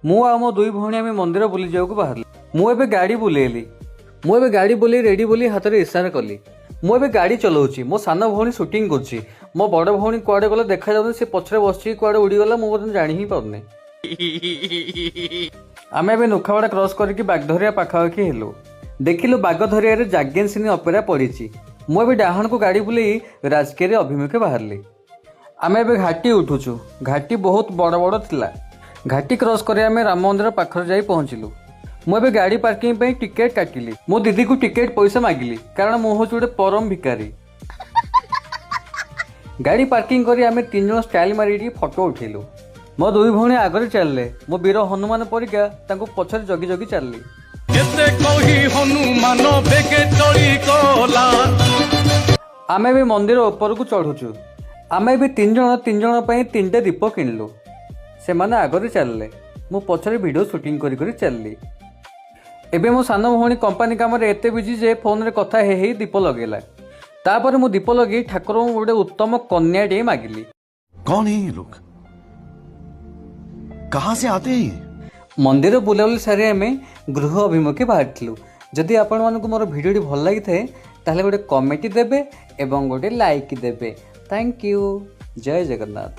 ମୁଁ ଆଉ ମୋ ଦୁଇ ଭଉଣୀ ଆମେ ମନ୍ଦିର ବୁଲିଯିବାକୁ ବାହାରିଲୁ। ମୁଁ ଏବେ ଗାଡ଼ି ବୁଲେଇଲି। ମୁଁ ଏବେ ଗାଡ଼ି ବୁଲେଇ ରେଡ଼ି ବୋଲି ହାତରେ ଇସାରା କଲି। ମୁଁ ଏବେ ଗାଡ଼ି ଚଲାଉଛି, ମୋ ସାନ ଭଉଣୀ ସୁଟିଂ କରୁଛି। ମୋ ବଡ଼ ଭଉଣୀ କୁଆଡ଼େ ଗଲେ ଦେଖାଯାଉନି। ସେ ପଛରେ ବସିଛି, କୁଆଡ଼େ ଉଡ଼ିଗଲା, ମୁଁ ମଧ୍ୟ ଜାଣି ହିଁ ପାରୁନି। ଆମେ ଏବେ ନୁଖାବାଡ଼ା କ୍ରସ୍ କରିକି ବାଗଧରିଆ ପାଖାପାଖି ହେଲୁ। ଦେଖିଲୁ, ବାଗଧରିଆରେ ଯାଜ୍ଞସିନୀ ଅପେରା ପଡ଼ିଛି। ମୁଁ ଏବେ ଡାହାଣକୁ ଗାଡ଼ି ବୁଲେଇ ରାଜକେରି ଅଭିମୁଖେ ବାହାରିଲି। ଆମେ ଏବେ ଘାଟି ଉଠୁଛୁ। ଘାଟି ବହୁତ ବଡ଼ ବଡ଼ ଥିଲା। ଘାଟି କ୍ରସ୍ କରି ଆମେ ରାମ ମନ୍ଦିର ପାଖରେ ଯାଇ ପହଞ୍ଚିଲୁ। ମୁଁ ଏବେ ଗାଡ଼ି ପାର୍କିଂ ପାଇଁ ଟିକେଟ୍ କାଟିଲି। ମୋ ଦିଦିକୁ ଟିକେଟ୍ ପଇସା ମାଗିଲି, କାରଣ ମୁଁ ହେଉଛି ଗୋଟେ ପରମ ଭିକାରୀ। ଗାଡ଼ି ପାର୍କିଂ କରି ଆମେ ତିନି ଜଣ ଷ୍ଟାଇଲ୍ ମାରି ଟିକେ ଫଟୋ ଉଠେଇଲୁ। ମୋ ଦୁଇ ଭଉଣୀ ଆଗରେ ଚାଲିଲେ, ମୋ ବୀର ହନୁମାନ ପରିକା ତାଙ୍କୁ ପଛରେ ଜଗି ଜଗି ଚାଲିଲି। କେତେ କହି ହନୁମାନ ବେଗେ ଚଳି ଗଲା। ଆମେ ଏବେ ମନ୍ଦିର ଉପରକୁ ଚଢ଼ୁଛୁ। ଆମେ ଏବେ ତିନି ଜଣ ତିନି ଜଣ ପାଇଁ ତିନିଟା ଦୀପ କିଣିଲୁ। ସେମାନେ ଆଗରେ ଚାଲିଲେ, ମୁଁ ପଛରେ ଭିଡ଼ିଓ ସୁଟିଂ କରି କରି ଚାଲିଲି। ଏବେ ମୋ ସାନ ଭଉଣୀ କମ୍ପାନୀ କାମରେ ଏତେ ବିଜି ଯେ ଫୋନରେ କଥା ହେଇ ହେଇ ଦୀପ ଲଗେଇଲା। ତାପରେ ମୁଁ ଦୀପ ଲଗେଇ ଠାକୁରଙ୍କୁ ଗୋଟେ ଉତ୍ତମ କନ୍ୟାଟିଏ ମାଗିଲି। कौन है ये लोग? कहां से आते हैं ये? ମନ୍ଦିର ବୁଲାବୁଲି ସାରି ଆମେ ଗୃହ ଅଭିମୁଖେ ବାହାରିଥିଲୁ। ଯଦି ଆପଣମାନଙ୍କୁ ମୋର ଭିଡ଼ିଓଟି ଭଲ ଲାଗିଥାଏ, ତାହେଲେ ଗୋଟେ କମେଣ୍ଟ ଦେବେ ଏବଂ ଗୋଟେ ଲାଇକ୍ ଦେବେ। Thank you. Jay Jagannath.